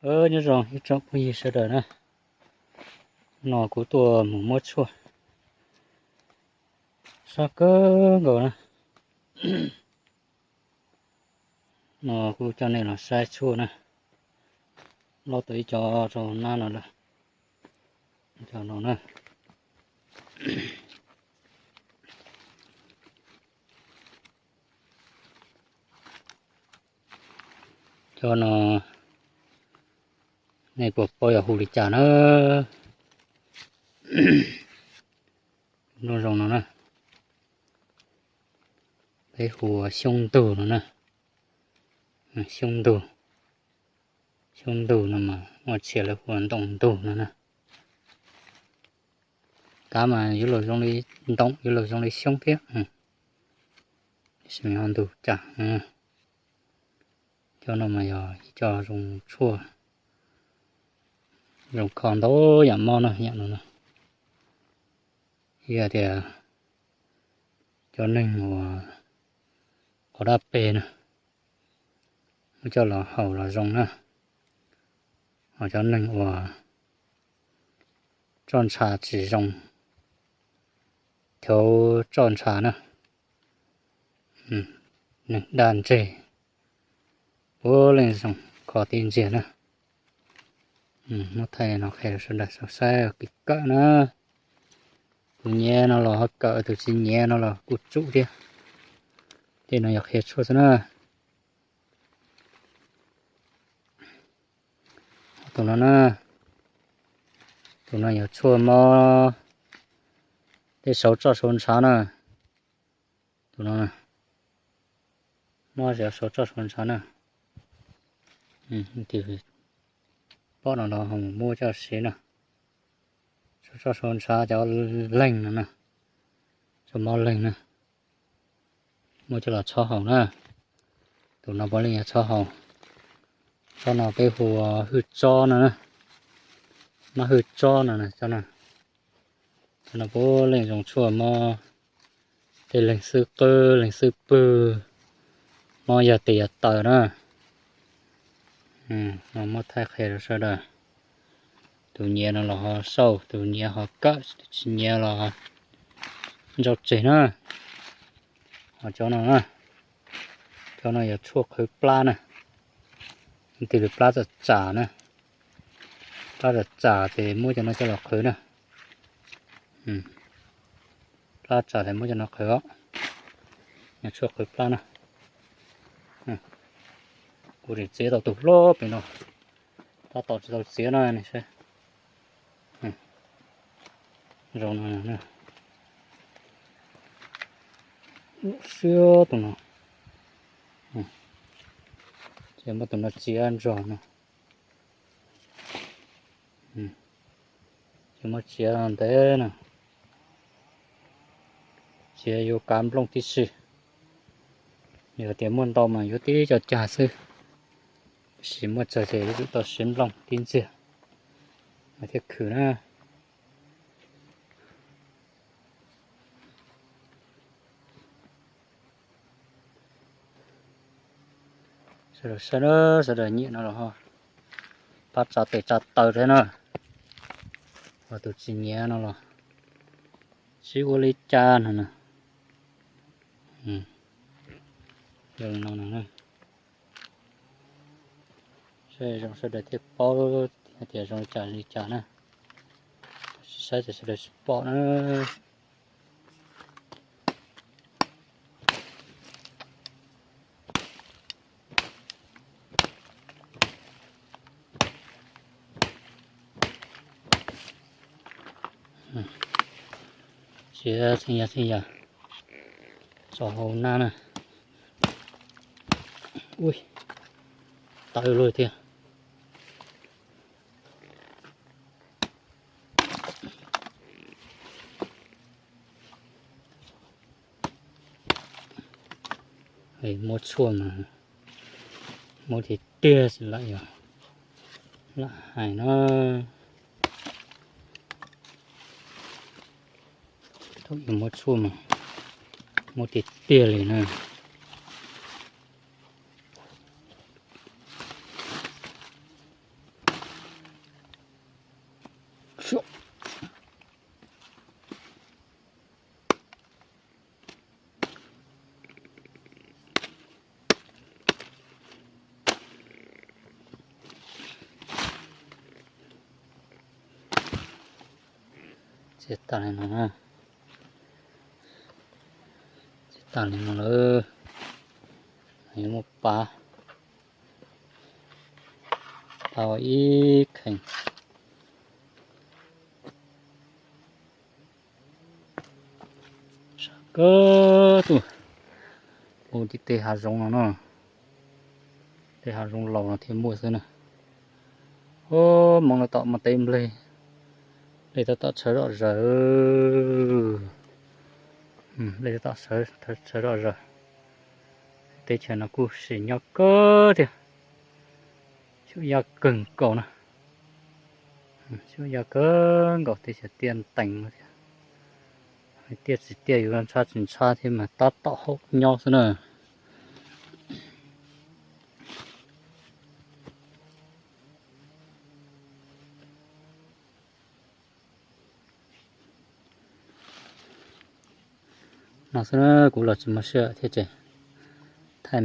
Nyob zoo ib tsoom phooj ywg sawv daws na, no kuv tuaj mus muab tshuaj, sab kawg nkaus na. No kuv coj nej los saib tshuaj na, lob tau ib co rau nab no lawm, cov no na. Cov no nej puas paub yog hu li cas na? Nplooj zoo no na, peb hu ua xyoob ntug no na. Xyoob ntug, xyoob ntug no mas muaj txhia lawv hu ua ntoo ntug no na. Kav mas yuav luag zoo li ntoo, yuav luag zoo li xyoob thiab, tab sis ho ntug cas. Cov no mas yog ib co zoo tshuaj, zoo kho ntau yam mob na, yam no na. Yog tias cov neeg uas quav dab peg na, muab coj los haus los zoo na. Ho cov neeg uas tsoj ntsha tsis zoo, chaw tsoj ntsha na, neeg daj ntseg, puav leej zoo kho tib ntsiag na. Muab thaij no qhia sawv daws saib kawm na. Tus nyiam no los ho kawm, tus tsis nyiam no los kuj tsum thiab. Tej no yog qhia tshuaj xwb na. Tus no na, tus no yog tshuaj mob tej saud tsoj saud ntshav na. Tus no mob saud tsoj saud ntshav na. Pom no los ho muab coj siv na. Saud tsoj saud ntshav, cov leeg no na, cov mob leeg na, muab coj los txhob haus na. Tus no puav leej yog txhob haus. Tsob no peb hu ua hwj tsob no na, mab hwj tsob no na. Tsob no puav leej zoo tshuaj mob tej leeg xub qwb, leeg xub pwg, mob yog tes yog taw na. Muab thaij qhia rau sawv daws. Tus nyiam no los ho xauj, tus nyiam ho kawm, tus tsis nyiam los ntsauj tseg na. Ho cov no na, cov no yog tshuaj qhwv plab na. Leej twg plab tsam tsam na, plab tsam tsam ces muab cov no coj los qhwv na. Plab tsam ces muab cov no qhwv os. Yog tshuaj qhwv plab na. Kuv tseem txiav tau tus hlob pem no, tab tom tsis tau txiav na, nej saib. Zoo no, siab tus no. Ces muab tus no txiav nrog no. Ces muab txiav ntev na, txiav yuav kav nplooj tib si. Yog tias muaj ntau mas yuav tib co cag xwb, tab sis muaj tsawg ces yuav tsum tau siv nplooj tib ntxiag mas thiaj khwm na. Sawv daws saib na, sawv daws nyiam no los ho pab tsa tes tsa taw thiab na. Ho tus tsis nyiam no los tsis ua li cas no na. Zoo no na, saib zoo sawv daws thiaj paub hais tias zoo li cas li cas na. Saib ces sawv daws tsis pom na. Txiav txhia yam txhia yam tso hauv nab na. Ui, tawv luaj thiab. Muab tshuaj mas muab tiag tiag xwb lam yog lam hais no. Thaum yus muab tshuaj mas muab tiag tiag li na. Ces tas li no na, ces tas li no lawm. Yuav muab pab, pab ua ib khees. Sab kawg tuaj, ua tim tej hav zoov no no, tej hav zoov laus no thiaj muaj xwb na. Ub, hmoov no tom muaj teb nplej, nplej tab tom tshawv zom zaws, nplej tab tom tshawv zom zaws. Teb chaws no kuj sim nyob kawg thiab, xyuam yaj kawg nkaus na, xyuam yaj kawg nkaus, teb chaws tiaj ntees thiab. Tiaj tsis tiaj yus ntshab tsis ntshab thiab mas tab tom haum nyob xwb na. No xwb na, kuv los tsis muaj siab thiab ces